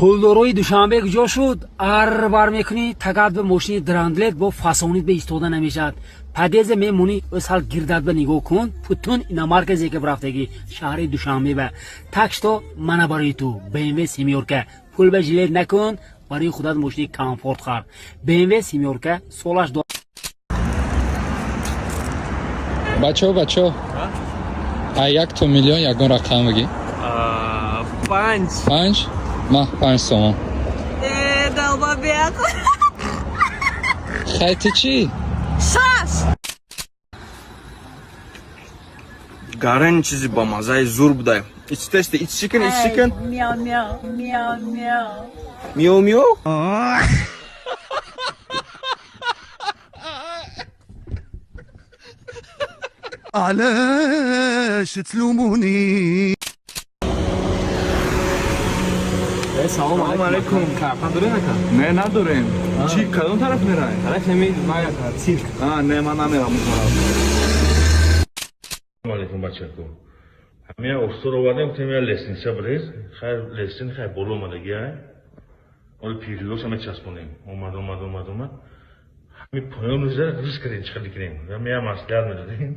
Пулдорои Душанбе куҷо шуд? Ар бар мекунӣ, тагат ба мошини дрендлет бо фасонид ба истода намешавад. Падезе мемонӣ, ӯсал гирдат ба нигоҳ кун, путун иномарка зека рафтагӣ шаҳри Душанбе ба. Так что мана барои ту БМВ семёрка. Пул ба жалеть накун, барои худат мошини комфорт хар. БМВ семёрка солаш Бачаҳо, бачаҳо, а як то миллион ягон рақам бигӣ. Панҷ. Панҷ. Ма 5 сомон. Долбоёб. Хай, ту чӣ? Шаш. Гарани чизи ба маззаи зур будай. It's tasty, it's chicken, it's chicken. Мяу, мяу, мяу, мяу. Мяу, мяу. علاش تلوموني؟ Салом алейкум. Карта дорем, ака? Не, надорем. Чӣ, кадом тараф мерай? Тараф нами цирк. А, не, ман намерам он тараф. Алейкум, бачако. Ҳамия офтор овардем, гуфтем, я лестница бирез. Хайр, лестница хайр, боло омадаги, ай оли пирилоша мечаспонем. Омад, омад, омад, омад, ҳами поён рӯза рӯз кардем, чӣ қадр кунем, ҳамия маслиҳат медодем.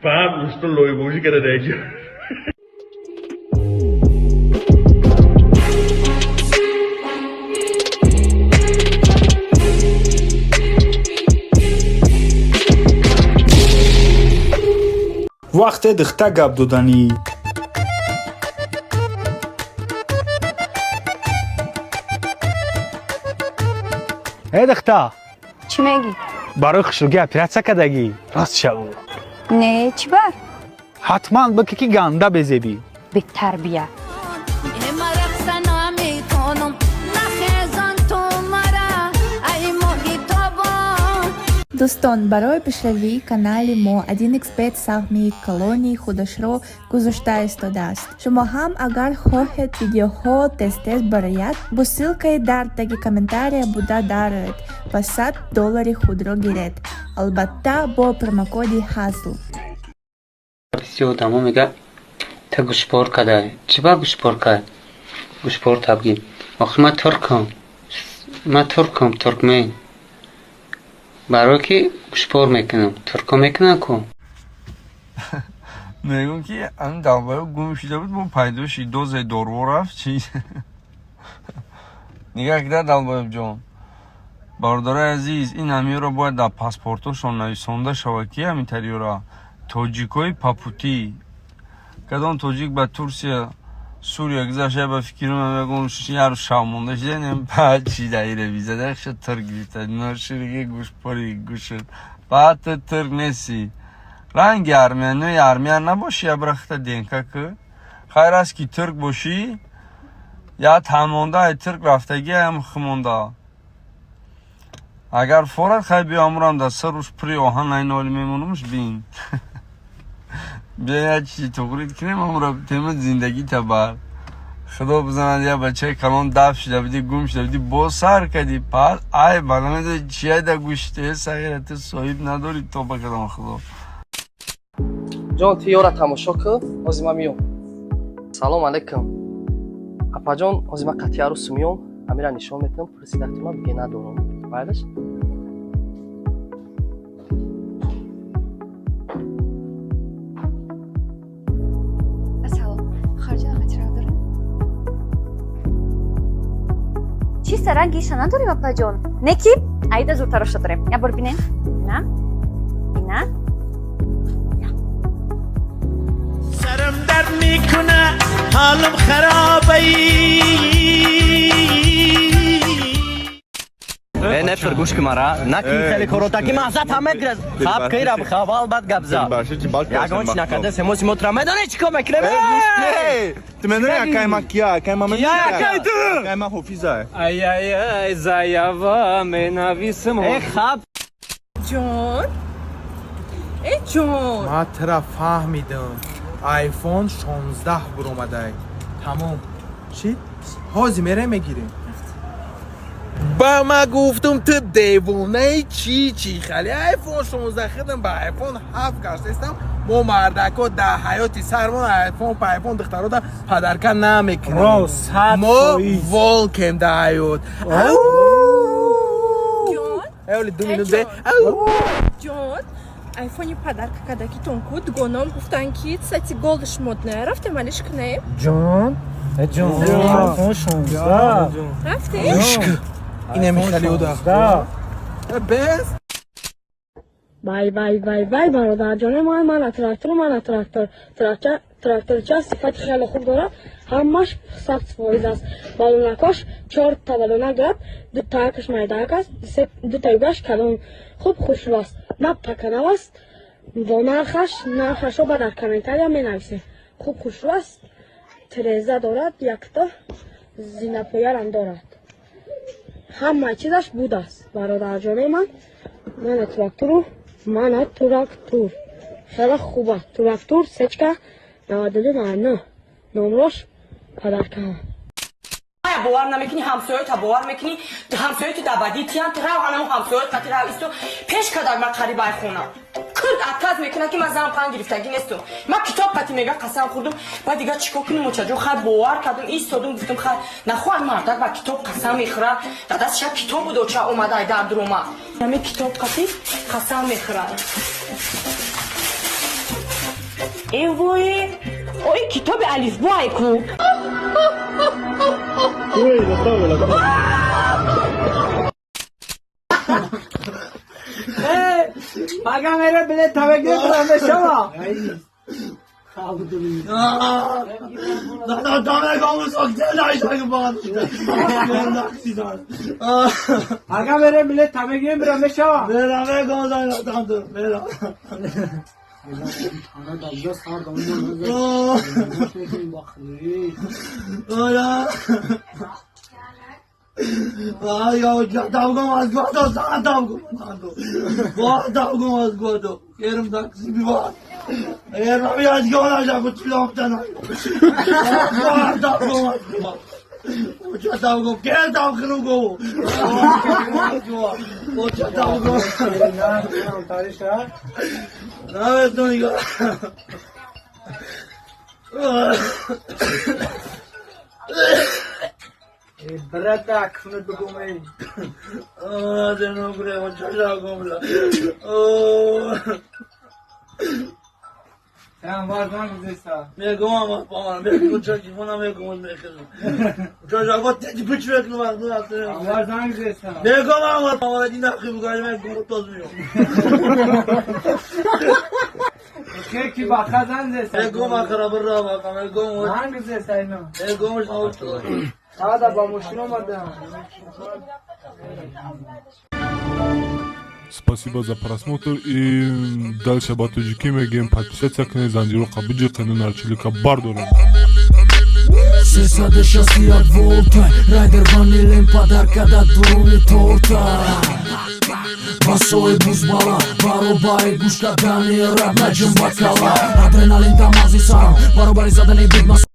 Баъд усто лойбозӣ карда дар инҷо. Вақте духта гап доданӣ. Э, духта. Чӣ мегӣ? Барои хушрӯгӣ оператсия кардагӣ, рост шав. Не, чӣ бар? Ҳатман бикӣ, ки ганда безебӣ. Бетарбия. Ма рақса наметонам, нахезон ту мара, ай моҳи тобон. Дӯстон, барои пешравии канали мо 1xBet саҳми калони худашро гузошта истодааст. Шумо ҳам агар хоҳед видеоҳо тез-тез барояд, бо ссылкаи дар таги комментария буда дароед ва 100 доллари худро гиред. Албатта, бо промокоди ҳазл. Бисёр одамо мегӯяд, та гӯшпор кадай. Чӣ ба гӯшпор кай? Гӯшпор табгӣ. Охир ман туркам, ман туркам, туркмен. Барое ки гӯшпор мекунам, турко мекунам ку. Мегӯм, ки ҳамин долбоёб гум шида буд, бо пайдо шид, дозе дорво рафт. Чи нигаҳ кида, долбоёб ҷон. Бародарои азиз, ин ҳамиёро бояд дар паспортошон нависонда шавад, ки ҳамин тариёра тоҷикои папутӣ. Кадом тоҷик ба Турсия, Сурия гузашта, ба фикрум ягон яр шав монда шида, баъд чи даира визада ша тир гирифта ношириги гӯшпори гӯшт. Баъд ту тирк неси, ранги армиянои армия набошӣ, ябрахта денка ку. Хайр аст, ки турк бошӣ, я тамонда ай турк рафтагӣ аям химонда. Агар форад, хай, биё, амурам дар 3 рӯз пури оҳан айн оли мемонумш. Бин, биё, як чизи туғрид кунем, амура тема зиндагӣ табар. Худо бизанад, я бачаи калон даф шуда будӣ, гум шуда будӣ, боз сар кардӣ. Пас ай ба намедони чия да гӯште сағира, ту соҳиб надорӣ, то ба кадом худо. Ҷон, ти ёра тамошо кӣ, ҳозир ман миём. Салом алейкум, апаҷон. Ҳозир ман қатъи арӯсу миём, амира нишон метиҳам. Пурсидактума биге, надорам. Майлаш? Салом, хоҳарҷон, материал дорем? Чиста ранги иша надорем, апаҷон, не ки аида зудтароша дорем. Як бор бинем. Ина, ина. Сарам дард мекуна, ҳолам харобай. Э, нефр, гӯш ки мара, накунӣ хеле корота, ки маззат ҳам мегирад. Хаб кира бихавал, баъд гап за. Ягон чи накарда, семо симотра медонӣ чӣ кор мекунем? Ту медонӣ, акай ма кия? Акай ма медонӣ? Кия акай ту? Акай ма Ҳофиза. Ай-ай-ай, заява менависам. Э, хаб. Ҷон, э, ҷон. Ман тра фаҳмидам, айфон 16 буромадай. Тамом шид, ҳозир мерем, мегирем. Ба ма гуфтум, ту девонаи чӣ? Чӣ хали айфон 16 хидам ба айфон 7 гаштаистам. Мо мардако дар ҳаёти сармон айфон пайфон духтарода подарка намекунем. Рост, 100 Мо фоиз. волкем дар ҳаёт. Эоли 2 минут бе. Ҷон, айфони подарка кардагитон ку, дугоном гуфтанд, ки кстати, голдаш модная. Рафтем, алиш кунем. Ҷон, э ҷон, айфон 16. Рафтем. Инами хали ода бес. Вай, вай, вай, вай, бародарҷоне ман, мана трактор, мана трактор. Тракторча сифати хеле хуб дорад, ҳамаш 100% аст. Балонакош чорта балонак дорад, дутаакаш майдаак аст, дутаюгаш калон, хуб хушрӯ аст, на паканав аст. Бо нархаш, нархашро ба дар комментария менависем. Хуб хушрӯ аст, тиреза дорад, якто зинапоярам дорад, ҳама чизаш будааст. Бародарҷоне ман, мана трактору, мана трактор, хеле хуб аст. Трактор сечка 92 99 номрош подаркаам. Бовар намекунӣ, ҳамсоёта бовар мекунӣ? Ҳамсоёти дабадӣ тиян, рав, анамо ҳамсоёт қати рав исто. Пеш кадаг ман қарибай хона курд отказ мекунад, ки ман зан пан гирифтагӣ нестум. Ман китоб қати мега қасам хӯрдум. Ба дигар чӣ кор кунем, очаҷон? Хай, бовар кардум, истодум, гуфтум, хай, нахоҳад мардак ба китоб қасам мехӯрад. Дар дасташ як китоб буд, оча, омада дар дурома ҳами китоб қати қасам мехӯрад. Эвои, ои, китоби алифбо ай ку. Пага мере билет тавеге мешава. Пага мере билет тавеге мешава. Брата, кунут бигумей. Спасибо за просмотр и дальше ба тоҷикӣ мегӯем: подписаться кунед, занҷироқа биҷиқену нарчилика бардорем. 361 волта райдер ванилем подарка да дуруни торта. Басои бузбала баробари гӯш кардани раб наҷим бакала. Адреналин дар мағзи сарам баробари задани бигмас.